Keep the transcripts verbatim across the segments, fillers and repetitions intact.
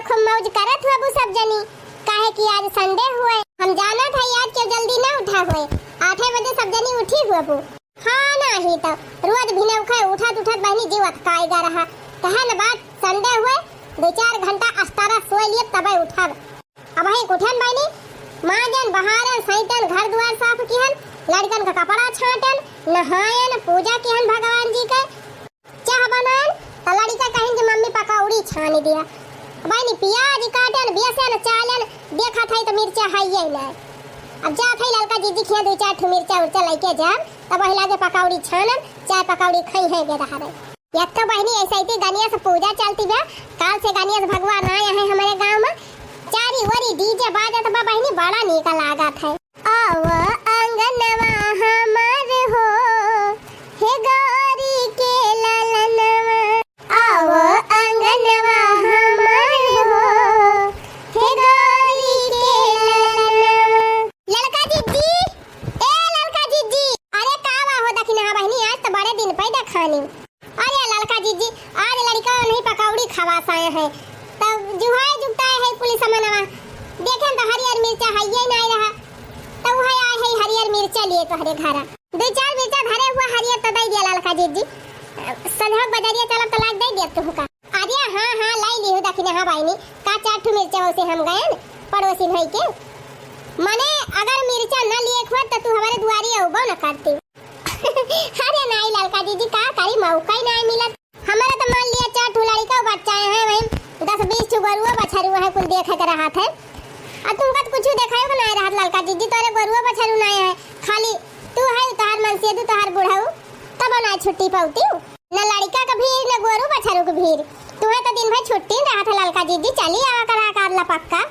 खूब मौज करत हुआ बू सब जनी, काहे कि आज Sunday हुए। हम जानत है आज केउ जल्दी ना उठा हुए, आठे बजे सब जनी उठी हुआ बू। हाँ, नाही तो रोज भिनौखे उठत उठत बहिनी जीव अथकाइगा रहा। कहे न बात Sunday हुए, दो चार घंटा अस्तारा सोए लिए तबे उठब। अबहीं उठन बहिनी, माँजन, बहारन, सैतन, घर दुआर साफ किहन, लड़कन का कपड़ा छाटन, नहायन, पूजा किहन भगवान जी के, चाह बनायन, त लड़िका कहिन कि मम्मी पकौड़ी छानी दिया। बहिनी पियाज काटन, बेसन चालन, देखत है त मिर्चा हइये नाय। अब जात है ललका जिज्जी खिया दो चार ठो मिर्चा उर्चा लइके जाब, तब वही लागे पकौड़ी छानन, चाय पकौड़ी खइहैं बेदहारे। एक तो बहिनी ऐसे ही गणेश पूजा चलती बा, काल से गणेश भगवान आए हैं हमारे गाँव में। चारी ओरी DJ बाजत बा बहिनी, बड़ा नीक लागत है। आव अंगनवा हमार हो, हे गौरी के ललनवा। आव अंगनवा हमार हो, हे गौरी के ललनवा। ललका जिज्जी, ए ललका जिज्जी, अरे का बा हो दखिनहा बहिनी, आज तो बड़े दिन पे देखानी। अरे ललका जिज्जी, आज लड़िका नहीं पकौड़ी खवास आए हैं, तब जुहाए जुगताए है पुलिस मनवा, देखेन तो हरियर मिर्चा हइये नाय रहा, तब वह आए है हरियर मिर्चा लिए तोहरे घरा। दो चार मिर्चा धरे हुआ हरियर तो दे दिया ललका जिज्जी, संझक बजरिया चलब तो लाग दे दिया तुहका। अरे हाँ हाँ, लाई ली हूँ दखिनहा बहिनी, का चार ठो मिर्चा उसे हम गयन पड़ोसी भाई के। मने अगर मिर्चा न लिए हुआ तो तू हमारे दुआरी अउबो न करती। अरे नाई ललका जिज्जी, का करी, मौका ही नाई मिलत। हमारा तो मान लिया चार ठो लड़िका बच्चा है, वही दस बीस ठो गोरुआ बछरुआ है, कुल देखे के रहत है। और तुमका तो कुछ देखायो के नाई रहत ललका जिज्जी, तोरे गोरुआ बछरू नाई है, खाली तू है, तोहार मनसेदू, तोहार बुढ़ऊ, तब ना छुट्टी पौती। न लड़िका के भीड़, न गोरू बछरू के भीड़, तुम्हें तो दिन भर छुट्टी रहत है ललका जिज्जी, चली आवा करा कर ला पक्का।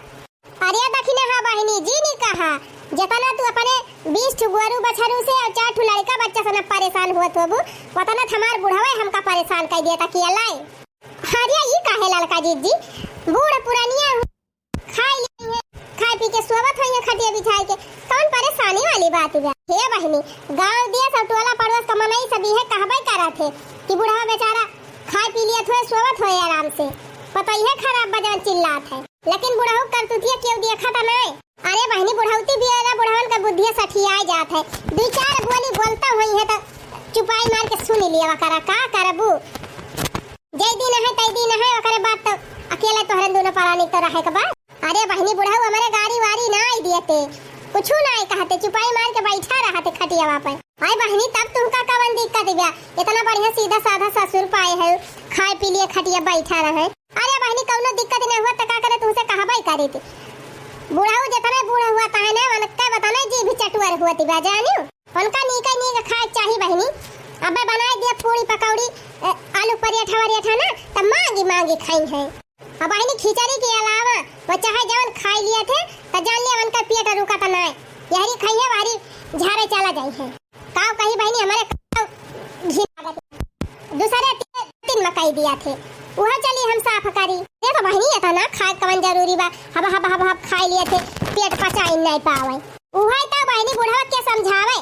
अरे दखिनहा बहिनी जी नी कहा, जेतना तू अपने बीस ठो गोरू बछरू से और चार ठो लड़िका बच्चा से न परेशान हुअत होबू, ओतना त हमार बुढ़वे हमका परेशान कर दिया था कि अलाई। अरे ई काहे ललका जिज्जी, बूढ़ पुरानिया हो, खाई लिए हैं, खाए पी के सोवत होइहैं खटिया बिछाए के, कौन परेशानी वाली बात बा? हे बहिनी, गाँव देश और टोला पड़ोस का मनई सब इहे कहबे करत है कि बुढ़वा बेचारा खाए पी लियत होए, सोवत होए आराम से, पतोहिए खराब बा जवन चिल्लात है। लेकिन बुढ़ऊ करतूतिया केहू देखत नाय। अरे बहिनी, बुढ़ौती बियाला बुढ़वन का बुद्धिया सठियाए जात है। दुई चार बोली बोलता होइहैं त चुपाई मार के सुन लिया करा, का करबू? जय दिन है, तय दिन है, ओकरे बाद तो अकेले तोहरे दोनों परानी तो रहे के बा। अरे बहिनी, बुढ़ऊ हमारे गारी वारी नाई दियते, कुछु नाई कहते, चुपाई मार के बैठा रहते खटियावा पे। अरे बहिनी, तब तुमका कवन दिक्कत बा? इतना बढ़िया सीधा साधा ससुर पाए है, खाए पी लिए खटिया बैठा रहे। अरे बहिनी, कौनो दिक्कत ना हुआ त का करे, तुमसे कहबे करी थी। बुढ़ऊ जितने बूढ़ा हुआ ताहे ना, उनके बताने जी भी चटुअर हुआ थी बा, जानियो। उनका नीके नीक खाए चाही बहिनी। अबे बनाए दिया पूरी पकौड़ी, ए, आलू परेठा वरेठा ना, त मांगी मांगी खाई है। अब बहिनी खिचड़ी के अलावा वो चाहे जवन खाई लिया थे, त जान लिया उनका पेट रुका त नाय। यहरी खाई है, वहरी झारे चला जाई है। काव कही बहिनी, हमारे काव घिन लागत। दूसरे तीन, तीन मकई दिया थे, वह चली हम साफ करी। ये तो बहिनी इतना खाए कवन जरूरी बा, हब हब हब हब खाई लिए थे, पेट पचाई नहीं पावे। उहे तो बहिनी बुढ़वा के समझावे,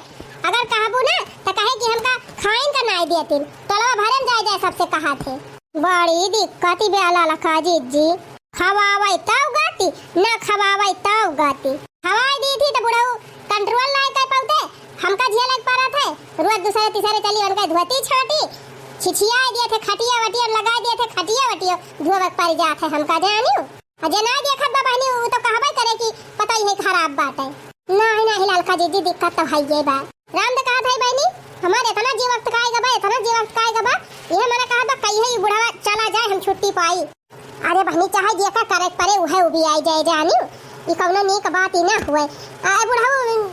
अगर कहबू ना त कहे कि हमका खाइन का नाई देतिन, टोलवा भरे में जाए जाए सबसे कहा थे। बड़ी दिक्कत ही बेला लखा जिज्जी, खवावे तब गाती, ना खवावे तब गाती। खवाई दी थी तो बुढ़ऊ control नाई कर पाते, हमका झेले के पड़त है। रोज दूसरे तीसरे चली उनका धोती छाटी, छिछिया दिए थे खटिया वटिया, लगा दिए थे खटिया वटिया, धोवे के पड़ जात है हमका जानियो। आ जे नाई देखत बा बहिनी, उ तो कहबे करे कि पता ही है खराब बात है। नाही, नाही, ललका जिज्जी, दिक्कत तो है ये बा। राम तो कहत है बहिनी, हमारे इतना जीव अकतकाए गबा, इतना जीव अकतकाए गबा, ये मना कहत बा, कही है ये बुढ़वा चला जाए, हम छुट्टी पाई। अरे बहिनी, चाहे जेका करे के पड़े, उहे उबियाई जाए जानी, ई कौनो नीक बात ही ना हुए। आ, बुढ़ऊ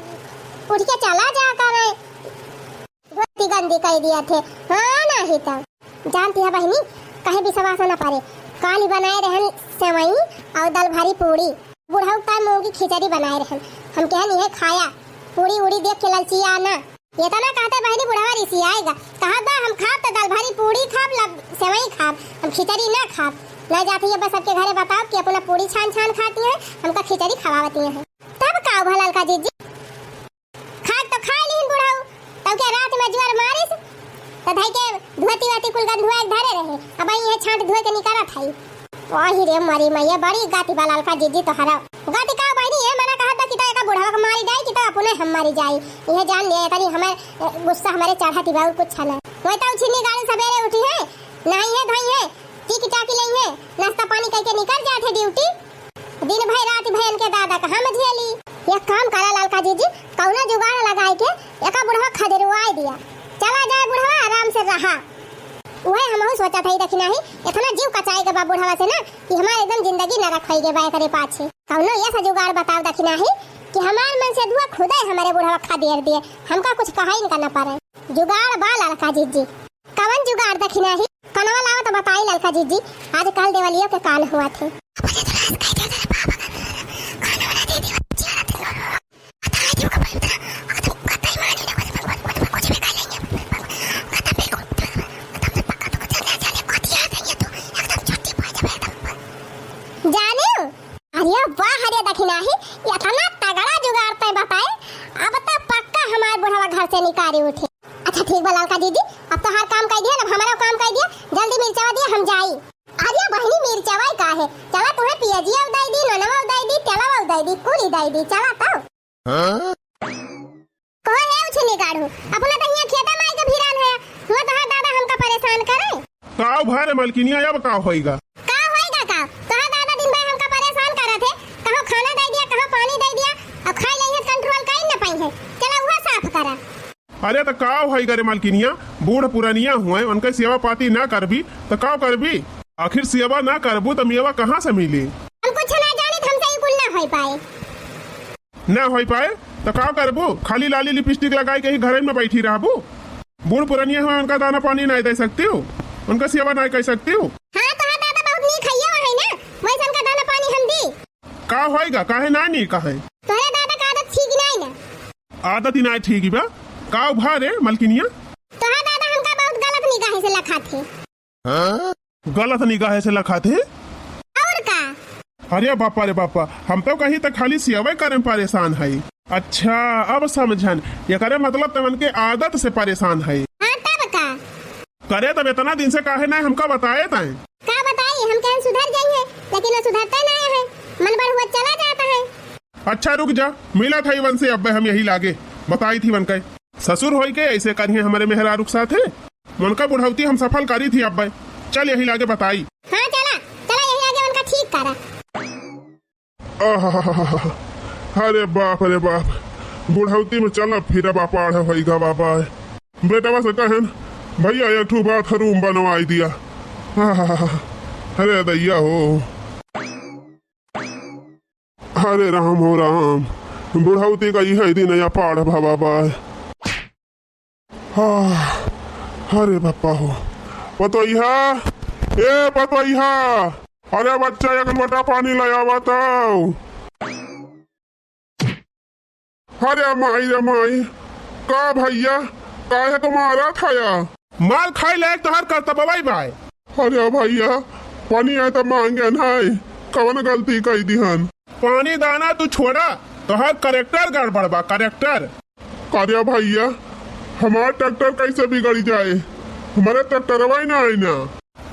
उठ के चला जा करे। धोती गंदी कर दिया थे। हाँ, नाही तो। जानती है बहिनी, कहे विश्वास न पड़े। काली बनाए रहन सेवई और दाल भरी पूरी। बुढ़ऊ का मूंगी खिचड़ी बनाए रहन। हम कहन, "ये खाया, पूरी उड़ी देख के ललचिया ना।" ये तो ना कहते बहिनी, बुढ़वा रिसियाएगा। कहा बा, "हम खाब तो दाल भरी पूरी खाब, लब सेवई खाब, हम खिचड़ी ना खाब।" ना जाती है बस सबके घरे बताओ कि अपना पूरी छान छान खाती हैं, हमका खिचड़ी खवावती हैं। तब का भला ललका जिज्जी? खाक तो खाए लीन बुढ़ऊ, तब के रात में ज्वर मारिस, त धई के धोती वाती कुल गंधुआ के धरे रहे। अब आई ये छांट धोए के निकारत है। ओही रे मरी मैया, बड़ी गाती बा ललका जिज्जी तोहरा। गाती का बहिनी, ये मना कहत बा कि तो एका बुढ़वा के मारी जाई कि तो अपने हम मारी जाई। इहे जान लिया, तनी हमार, अ, गुस्सा हमारे चढ़त बा और कुछ ना। वही तो छिन्नी गाड़ी सबेरे उठी है, नहाई है, धोई है, टीकी टाकी लई है, नाश्ता पानी करके निकल जात है ड्यूटी। दिन भर रात भर इनके दादा का हम झेली। एक काम करा ललका जिज्जी, कौनो जुगाड़ लगाई के एका बुढ़वा खदेरवाई दिया, चला जाए बुढ़वा, आराम से रहा। उहे हमहू सोचत हई, देखी नाही, इतना जीव कचाए के बा बुढ़वा से ना कि हमार एकदम जिंदगी नरक होई गे बा एकरे पाछे। कौनो ऐसा जुगाड़ बताओ, देखी नाही, कि हमार मनसेधुआ खुदे हमारे बुढ़वा खदेर दिए, हमका कुछ कहइन का न पड़े। जुगाड़ बा ललका जिज्जी। कवन जुगाड़, देखी नाही? कनवा लावा तो बताई ललका जिज्जी, आज काल देवलियो के कान हुआ थे। जाने हो? अरे वाह, अरे देखी नाही, इतना तगड़ा जुगाड़ तै बताए, अब तो पक्का हमार बुढ़वा घर से निकारी उठे। अच्छा ठीक बा ललका जिज्जी, अब तोहार काम कई दिया, अब हमारा काम कई दिया, जल्दी मिर्चवा दिया, हम जाई। अरे बहिनी, मिर्चवा का है, चला तुम्हें पियजिया उदाई दी, ननवा उदाई दी, तेलवा उदाई दी, कुली उदाई दी, चला तो। हाँ? कहो हे उछिनी काढ़ू, अपना तो हियां खेते माई के भिरान है, हुआ तोहार दादा हमका परेशान करे। का भा रे मलकिनिया, अब का होइगा? का होइगा का? तोहार दादा दिन भर हमका परेशान करत है, कहो खाना दे दिया, कहो पानी दे दिया, अब खाई लई है, कंट्रोल कर न पाई है। चला उहा साफ करा। अरे त का होइगा रे मलकिनिया, बूढ़ पुरनिया हुए, उनके सेवा पाती ना करबी त का करबी? आखिर सेवा ना करबू त मेवा कहाँ से मिली? हम कुछ ना जानी, हमसे ई कुल ना होई पाए। ना होई पाए त का करबू? खाली लाली लिपस्टिक लगाई के ही घरन में बैठी रहबू? बूढ़ पुरनिया हुए, उनका दाना पानी नहीं दे सकती हूँ, उनका सेवा नहीं कर सकती हूँ। हाँ, तोहार दादा बहुत नीक हइया है ना, वैसे उनका दाना पानी हम दी। का होइगा, काहे ना नीक है? तोहरे दादा का आदत ठीक नहीं ना। आदत ही ना ठीक बा। का भा रे मलकिनिया? तोहार दादा हमका बहुत गलत निगाह से लखात है। गलत निगाह से लखात है? और का? अरे बापा रे बापा, हम तो कही त खाली सेवा करे में परेशान है। अच्छा, अब समझन, एकरे मतलब तवन के आदत से परेशान है। हाँ, तब का? करे तब इतना दिन से काहे ना हमका बताए तैं? का बताई, हम कहन सुधर जाई है, लेकिन वो सुधरते ना है, मन बढ़ हुआ चला जाता है। अच्छा रुक जा, मिला था इवन से, अब्बे हम यही लागे बताई थी वन के। ससुर होई के ऐसे करिए हमारे मेहरारू के साथ है। उनका बुढ़ौती हम सफल करी थी अब्बे। चल यही लागे बताई। हाँ चला, चला यही लागे उनका ठीक करा। आहा, अरे बाप रे बाप, बुढ़ौती में चलब फिरब अपाढ़ होइगा बाबा। बेटवा से कहन, भैया एक ठू बाथरूम बनवाई दिया। आहा, अरे दैया हो। हरे राम हो राम, बुढ़ौती का इहे दिन अपाढ़ भवा बा। हाँ, अरे बापा हो, पतोइहा, ए पतोइहा, अरे बच्चा एक लोटा पानी ले आवा तो। अरे माई रे माई, का भैया, काहे को मारा था या? मार खाई लायक तोहार करतबवई बाय। अरे भैया, पानी आए त मांगे नाय, कवन गलती कई दिहन? पानी दाना तू छोड़ा, तोहार character गड़बड़ बा, character। अरे भैया, हमार character कैसे बिगड़ जाए? हमारे characterवा ही ना आई ना।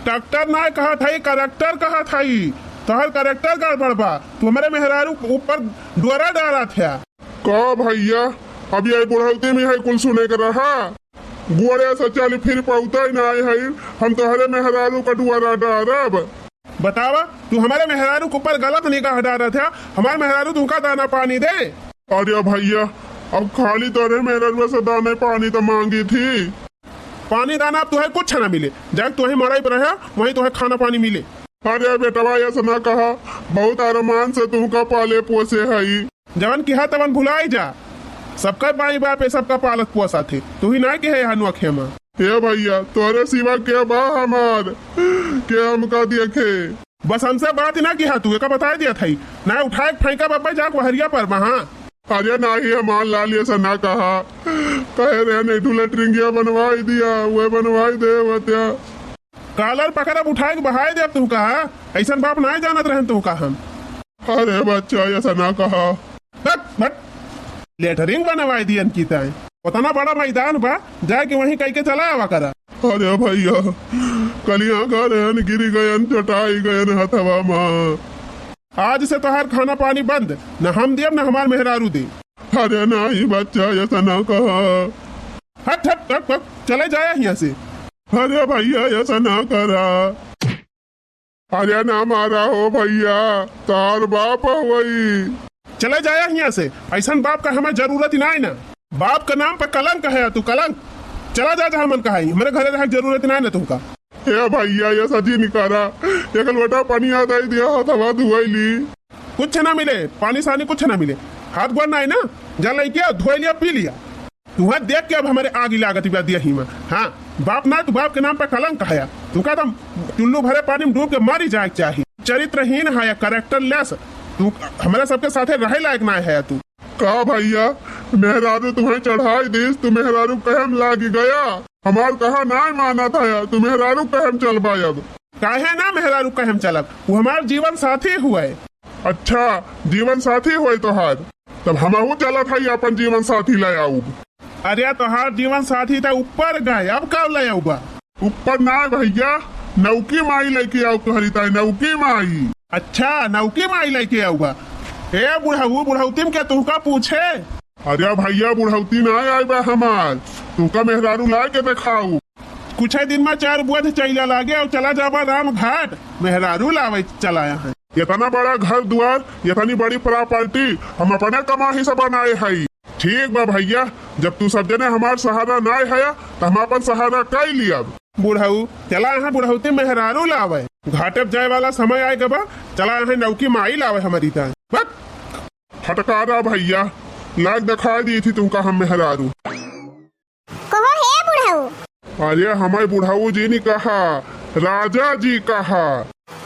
Character ना कहत हई, character कहत हई। तोहार character गड़बड़ बा। तू हमरे मेहरारू के ऊपर डोरा डालत है। का भैया, अब ये बुढ़ौती में है कुल सुने के रहा? गोड़े से चल फिर पौते ना है, हम तोहरे मेहरारू का डोरा डारब। बतावा, तू हमारे मेहरारू के ऊपर गलत निगाह डारत है, हमार मेहरारू तुमका दाना पानी दे। अरे भैया, अब खाली तोहरे मेहरारू से दाना पानी तो मांगी थी। पानी दाना अब तुहे कुछ ना मिले, जाके तुहे मड़ई पर रहे, वहीं तुहे खाना पानी मिले। अरे बेटवा, ऐसा ना कहा, बहुत अरमान से तुमका पाले पोसे हई। जवन किहा तवन भुलाई जा, सबका माई बाप है, सबका पालत पोसत है, तू ही ना के है हनुआ खेमा। हे भैया, तोरे सिवा के बा हमार, के हमका देखे? बस हमसे बात ही ना किहा तू, एका बताए दिया था, ना उठाए के फेंका बब्बे जाके वहरिया पर वहाँ। अरे नाही हमार लाल, ऐसा ना कहा, कहे रहे नहीं तू लेटरिंगिया बनवाई दिया, वह बनवाई दे बत्या। कालर पकड़ब उठाए के बहाए देब तू कहा, ऐसन बाप ना जानत रहन तू कहा हम। अरे बच्चा, ऐसा ना कहा। हट, हट। लेटरिन बनवाए दियन की ताई। उतना बड़ा मैदान बा, जाके वहीं कह के चला आवा करा। अरे भैया, कलिया गरन गिर गयन, चटाई गयन हथवा मा। आज से तोहार खाना पानी बंद, न हम दियब, न हमार मेहरारू दे। अरे नाही बच्चा, ऐसा ना कहा। हट, हट, हट, हट, चले जाया हियां से। अरे भैया, ऐसा ना करा। अरे ना मारा हो भैया, तार बाप वही। चले जाया हियां से, ऐसन बाप का हमें जरूरत ही ना है ना। बाप के नाम पे कलंक है तू, कलंक। चला जा जहाँ मन कहा, हमरे घरे रहे जरूरत ना है ना तुमका। ए भैया, ये सजी निकारा, एक लोटा पानी आ दे दिया, हथवा धुआई ली। कुछ ना मिले, पानी सानी कुछ ना मिले। हाथ गोड़ ना है ना, जा लेके आओ, धोई लिया, पी लिया। तुहा देख के अब हमरे आगी लागत बा दिया ही में। हाँ, बाप ना, तू बाप के नाम पे कलंक है। तुमका तो चुल्लू भरे पानी में डूब के मारी जाए के चाही। चरित्रहीन है या characterless। तू हमरे सबके साथे रहे लायक ना है तू। का भैया, मेहरारू तुम्हें चढ़ाई दीस, तू मेहरारू कहम लागी गया। हमार कहा नाय मानत है, तू मेहरारू कहम चलबा अब। काहे ना मेहरारू कहम चलब, वो हमार जीवन साथी हुए। अच्छा, जीवन साथी हुए तोहार, तब हमहू चलत है अपन जीवन साथी ले आऊब। अरे तोहार जीवन साथी त ऊपर गए, अब का ले आऊबा? ऊपर ना भैया, नौकी माई लेके आओ तोहरी ताई, नौकी माई। अच्छा, नौकी माई लेके आऊबा। ए बुढ़ऊ, बुढ़ौतिम के तुहका पूछे? अरे भैया, बुढ़ौती ना आए बा हमार, तुहका मेहरारू ला के देखाऊ। कुछ दिन में चार बोझ चैला लागे और चला जाबा राम घाट, मेहरारू लावे चला यहाँ। इतना बड़ा घर दुआर, इतनी बड़ी property हम अपने कमाही से बनाए हई। ठीक बा भैया, जब तू सब जने हमार सहारा नाय हया, त हम आपन सहारा कई लियब। बुढ़ऊ, चला यहाँ बुढ़ौती मेहरारू लावे। घाटे जाए वाला समय आए गबा, चला यहाँ नौकी माई लावे हमारी ताई। बक। फटकारा भैया, लाग दिखाई दी थी तुमका हम मेहरारू। कहो हे बुढ़ऊ। अरे हमारे बुढ़ऊ जी ने कहा, राजा जी कहा।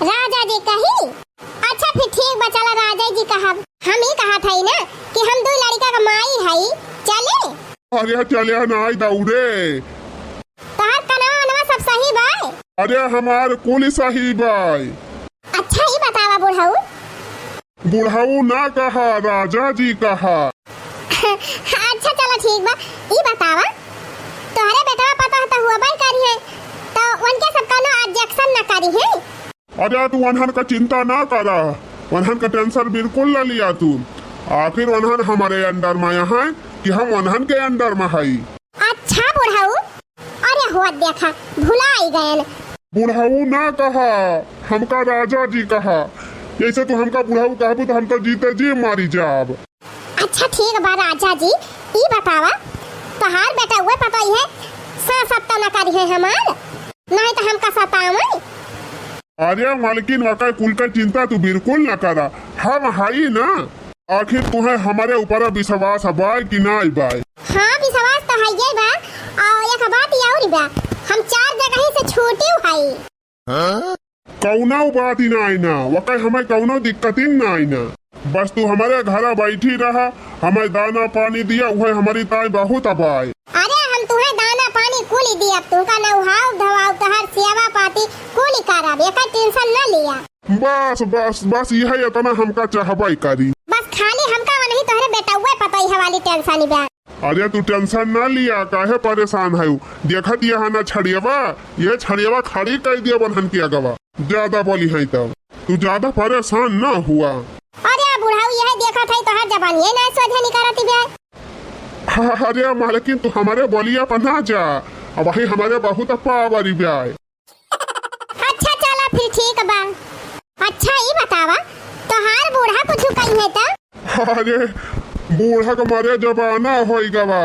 राजा जी कही? अच्छा फिर ठीक बा, चला राजा जी कहा। हम ही कहा था ना कि हम दो लड़का का माई हई, चले? अरे चले ना आई दौड़े। तोहार कनवा वनवा सब सही बाय? अरे हमार कुल सही बाय। अच्छा ही बतावा बुढ़ऊ। बुढ़ऊ ना कहा, राजा जी कहा। अच्छा चला ठीक बा, ई बतावा, तोहरे बेटवा पता त हुआ बाय करी है, तो उनके सब कौनो objection ना करी है? अरे तू उन्हन का चिंता ना करा, उन्हन का tension बिल्कुल ना लिया तू। आखिर उन्हन हमारे under में हैं कि हम उन्हन के under में हई। अच्छा बुढ़ऊ, अरे हो देखा, भुलाई गयन। बुढ़ऊ ना कहा, हमका राजा जी कहा। जैसे तू हमका बुढ़ऊ कहबू तो हम तो जीते जी मारी जाब। अच्छा ठीक बा राजा जी, ई बतावा, तोहार बेटा उहे पतई है, सा सत्ता न करी है हमार, नहीं तो हमका सतावे। अरे मालकिन, वका कुल का चिंता तू बिल्कुल न करा, हम हई ना। आखिर तुहे हमारे ऊपर विश्वास बाय कि नाय बाय? हाँ, विश्वास तो हइये बा। और एक बात और बा, हम चार जगह से छूटी हई। कौनो बात ही नाय ना, वका हमें कौनो दिक्कत ही नाय ना। बस तू हमारे घरा बैठी रहा, हमें दाना पानी दिया, उहे हमारी ताई बहुत बाय। अरे हम तुहे दाना पानी कुली दियब, तुहका नहाउब धोआउब, तोहार सेवा पाती कुली करब, एकर tension न लिया। बस बस बस, यह इतना हमका चाहबे करी। बस खाली हमका वनही तोहरे बेटउए पतोहिया वाली tension बा। अरे तू tension न लिया, काहे परेशान है? देखत यहाँ ना छड़ियवा, ये छड़ियवा खड़ी कर दिया बनहन के अगवा। ज्यादा बोली है तब तू ज्यादा परेशान न हुआ। अरे बुढ़ऊ, यह देखत है तोहार जबान ये ना सोझे निकलती बे। अरे मालकिन, तू हमारे बोलिया पर ना जा, अबही हमारे बहुत power बा। अच्छा चला फिर ठीक बा। अच्छा ई बतावा, तोहार बूढ़ा कुछ कही है त? अरे बूढ़ा के मरे जमाना होई गवा,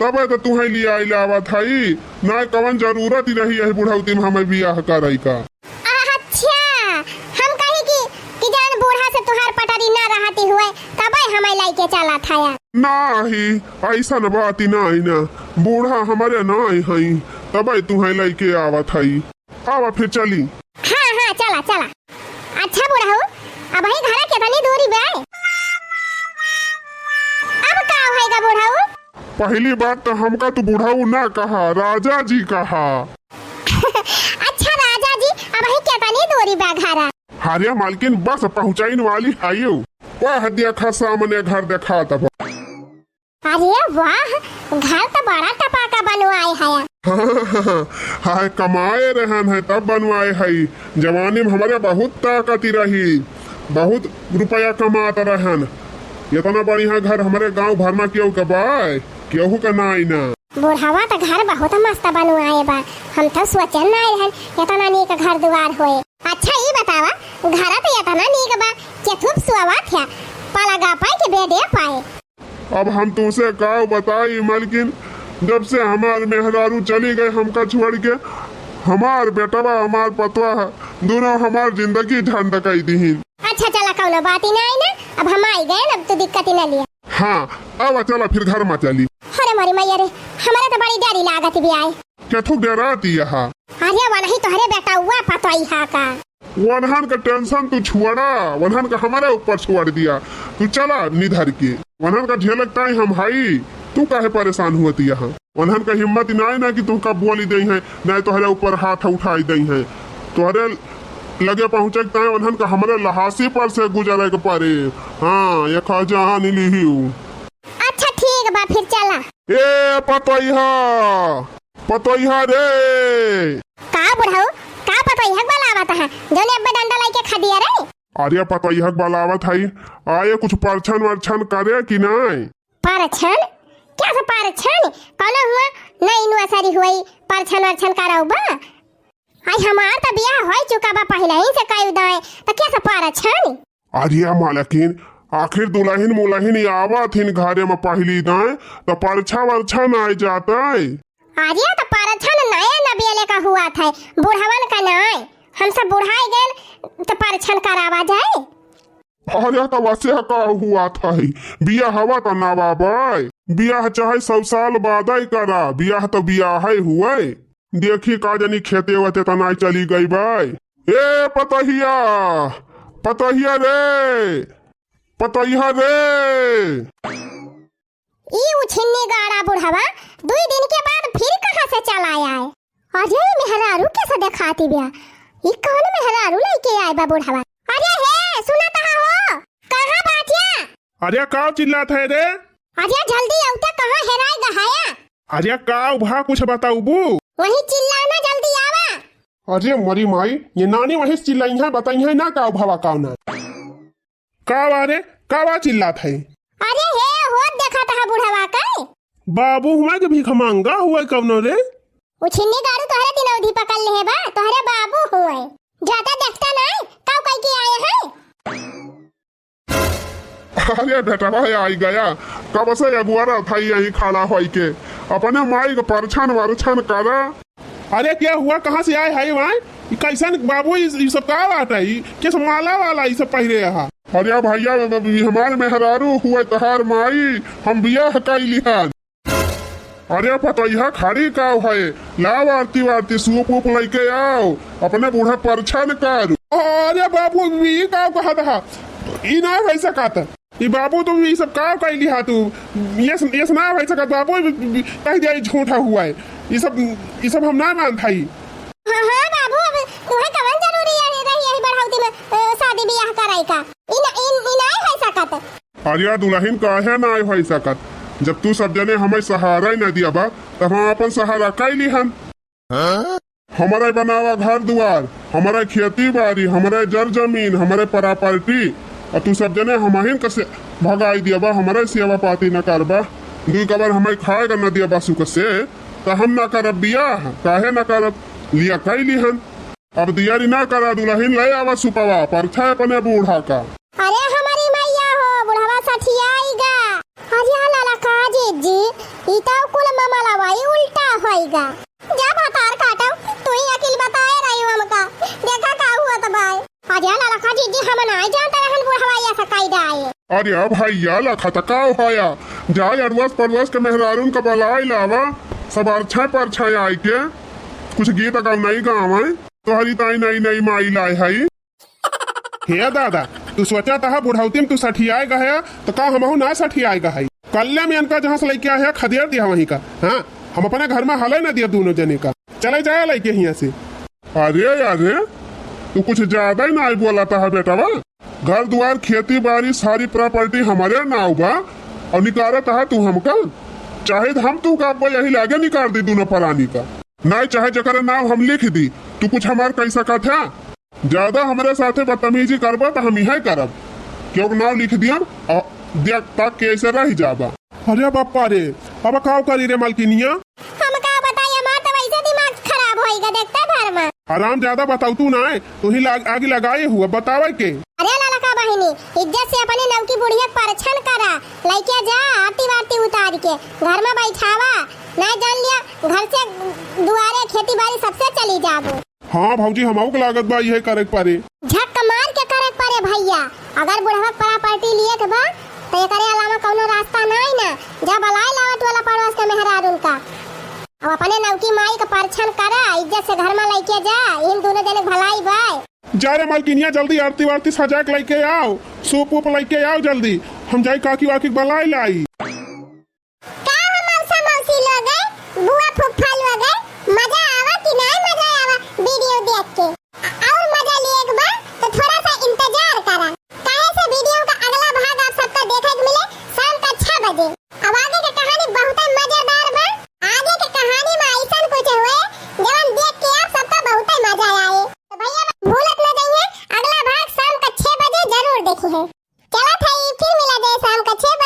तबे तो तुहे लियाई लावत हई, ना कवन जरूरत ही रही यही बुढ़ौती में हमें बियाह करई का। अच्छा, हम कही कि, कि जान बूढ़ा से तोहार पटरी ना रहती हुए, तबे हमें लेके चला था यार। नाही, ऐसन बात ही नाही ना, बूढ़ा हमारे नाही हई, तबे तुहे लेके आवत हई। आवा फिर चली। हाँ, हाँ, चला, चला। अच्छा बुढ़ऊ, अबही घरा केतनी दूरी बा? अब का होइगा बुढ़ऊ? पहली बात तो हमका तू बुढ़ऊ ना कहा, राजा जी कहा। अच्छा राजा जी, अबही केतनी दूरी बा घरा? अरे मालकिन, बस पहुँचाइन वाली आयु। वह देखा सामने घर देखात बा। अरे वाह, घर त बड़ा टपाका बनवाए हया। हाँ, कमाए रहन है तब बनवाए हई। जवानी में हमरे बहुत ताकत रही, बहुत रुपया कमात रहन। इतना बढ़िया घर हमरे गांव भर में केहू के बाय, केहू के नाई ना। बुढ़वा त घर बहुत मस्त बनवाए बा, हम त सोचन नाई रहन इतना नीक घर दुआर होए। अच्छा ई बतावा, घर त इतना नीक बा, केथुप सोवत है, पलगा पाए के बेडे पाए? अब हम तुमसे का बताई मलकिन, जब से हमार मेहरारू चली गए हमका छोड़ के, हमार बेटवा, हमार पतवा, दोनों हमार जिंदगी झंड कई दिहिन। अच्छा चला, कौनो बात ही नाई ना, अब हम आई गए, अब तो दिक्कत ही ना लिया। हाँ, अब चला फिर घर में चली। अरे मोरी मैया रे, हमारा तो बड़ी डरी लागत भी आए। केथू डराती यहाँ? अरे वनही तोहरे बेटवा पतोहिया का। वनहन का tension तू छोड़ा, वनहन का हमारे ऊपर छोड़ दिया। तू चला निधर के, वनहन का झेलक ताई हम हई, तू काहे परेशान हुअत यहाँ? वनहन का हिम्मत ही नाई ना कि तू कब बोली दई है, नाई तोहरे ऊपर हाथ उठाई दई है। तोहरे लगे पहुँचे के ताई वनहन का हमारे लहासी पर से गुजरे के पड़े। हाँ, ये खा जहाँ नी लिही। अच्छा ठीक बा, फिर चला। ए पतोहिया, पतोहिया रे। का बुढ़ऊ, का पतोहिया के बलावत है, जौने अब्बे डंडा लाइके खा दिया रे? अरे पतोहिया के बलावत हई, आए कुछ परछन वरछन करे कि नाई? परछन? क्या से परछन? कौनो हुआ नई नुआ सरी हुई, परछन वरछन करौबा? आई हमार त बियाह होई चुका बा पहिलहीं से कई दाएं, त क्या से परछन? अरे मालकिन, आखिर दुलहिन मुलहिन आवत हिन घरे में पहिली दाएं, त परछा वरछा नाई जातै। अरे त परछन नया नबियले का हुआ था, बुढ़वन का नाई। हम सब बुढ़ाई गए त परछन करावा जाए। अरे त वैसे का हुआ था, बियाह हवा त ना बाबा, बियाह चाहे सौ साल बादे करा, बियाह त बियाह है हुए। देखी का जानी खेते वते त नाई चली गई बाई। ए पतोहिया, पतोहिया रे, पतोहिया रे। ई उछिन्नी गाड़ा बुढ़वा दुई दिन के बाद फिर कहाँ से चला आए? अरे मेहरारू कैसे देखाती बिया? ई कौन मेहरारू लेके आए बा बुढ़वा? अरे हे, सुना तहा हो? कहाँ बाटिया? अरे का चिल्लात है रे? अरे जल्दी आउता, कहाँ हेराई गहाया? अरे का उभा कुछ बताउबू? वही चिल्लाना, जल्दी आवा। अरे मरी माई, ये नानी वही चिल्लाई है, बताई है ना का उभावा का ना। का बा रे, का बा चिल्लात है? अरे हे, होत देखा तहा बुढ़वा का। बाबू हुआ के भीख मांगा हुआ कौनो रे? उछिन्नी गाड़ू तोहरे दिनौधी पकड़ ले बा, तोहरे बाबू हुए। ज्यादा देखता ना, काऊ कई के आए हैं? अरे बेटवा आई गया, कब से अगुआरा था यहीं खड़ा होई के, अपने माई के परछन वरछन करा। अरे क्या हुआ, कहाँ से आए है वहाँ? ई कैसन बाबू, ई, ई सब का बात है? ई किस माला वाला ई सब पहिरे हा? अरे भैया, ब-, ब-, हमार मेहरारू हुए तहार माई, हम बियाह कई लिहन। अरे पतोहिया खड़ी का है, लाव आरती वारती सूप ऊप लेके आओ, अपने बूढ़ा परछन कर। अरे बाबू, ई का कहत हा? ई ना भई सकत। ई बाबू, तू ई सब का कइली हा तू? ये स-, ये स-, ना भई सकत बाबू, कह दिया ई झूठा हुआ है। ई सब, ई सब हम ना मानत हई। हाँ, हाँ बाबू, अब तुहे कवन जरूरी है, रही यही बढ़ौती में, अ, शादी बियाह कराई का? ई ना, ई, ई ना भई सकत। अरे दुलहिन, काहे ना भई सकत? जब तू सब जने हमें सहारा ही ना दिया बा, तब हम अपन सहारा कइली हन। हमरे बनावा घर दुआर, हमरे खेती बारी, हमरे जर जमीन, हमरे property, अ तू सब जने हमहिन के से भगाई दिया बा, हमरे सेवा पाती न करबा, दुई कबर हमें खाए का न दिया बा सुख से, त हम ना करब बियाह, काहे ना करब? लिया कइली हन। अब दियारी ना करा दुलहिन, ले आवा सुपवा, परछा अपने बूढ़ा का। अरे हमारी मैया हो, बुढ़वा सठियाई गा। अरे लाला का जीजी, ई तो कुल मामला वही उल्टा होई गा। जा भतार काटो, तू ही अकिल बताए रही हमका। देखा का हुआ त बाय। अरे लाला का जीजी, हम नाई जानत रहन बुढ़वा ऐसा कई डाए। अरे भैया लखत का होया, जा अड़वस पड़वस के मेहरारून का बलाई लावा, सब अरछा परछा आए के कुछ गीत गौनाई गावे। तोहरी ताई नई नई माई लाए हई। हे दादा, तू सोचा तहा बुढ़ौती में तू सठियाए गया, तो का हमहू ना सठियाए गए? कल्ले में इनका जहाँ से लेके आया, खदेड़ दिया वहीं का। हाँ, हम अपने घर में हले ना दिया दोनों जने का। चले जाए लेके हियाँ से। अरे, अरे, तू कुछ ज्यादा ही ना बोला तहा बेटवा। घर दुआर, खेती बारी, सारी property हमारे नाव बा और निकारा तहा तू हमका। चाहे हम तू का अब्बा यही लागे निकाल दी दोनों परानी का। नाहीं, चाहे जकरे नाव हम लिख दी, तू कुछ हमार कह सकत है? ज्यादा हमरे साथे बदतमीजी करबा त हम इहे करब, केहू के नाव लिख दियब, आ देख तक के ऐसे रह जाबा। अरे बापा रे, अब का करी रे मलकिनिया? हम का बताई, हमार त वैसे दिमाग खराब होइगा, देखते भर में। हराम ज्यादा बताऊ तू ना, तू ही लाग, आगी लगाए हुआ बतावे के। अरे ललका बहिनी, इज्जत से अपने नवकी बुढ़िया के परछन करा, लइके जा आरती वारती उतार के घर में बैठावा, ना जान लिया घर से दुआरे खेती बाड़ी सबसे चली जाबो। हाँ भौजी, हमहू के लागत बा इहे करे के परे। झक मार के करे के परे भैया, अगर बुढ़वा के प्रॉपर्टी लिए के बा त एकरे अलावा कौनो रास्ता नाई ना। जा बलाए लावत वाला पड़ोस के मेहरारून का, अब अपने नवकी माई के परछन करा, इज्जत से घर में लइके जा, इन दोनों जने के भलाई बा। जा रे मलकिनिया, जल्दी आरती वारती सजा के लइके आओ, सूप वूप लइके आओ जल्दी, हम जाई काकी वाकी के बलाए लाई। का हो मौसा मौसी लोग, बुआ फूफा लोग, मजा आवा कि नाय मजा आवा वीडियो देख के? और मजा लिए के बा तो थोड़ा सा इंतजार करा, काहे से वीडियो का अगला भाग आप सबका देखे के मिले शाम का छह बजे। अब आगे के कहानी बहुत ही मजेदार बा। आगे के कहानी में ऐसन कुछ हुए जवन देख के आप सबका बहुत ही मजा आए। तो भैया भूलत न जाइए, अगला भाग शाम का छह बजे जरूर देखिए। चलत है, फिर मिला जाए शाम का छह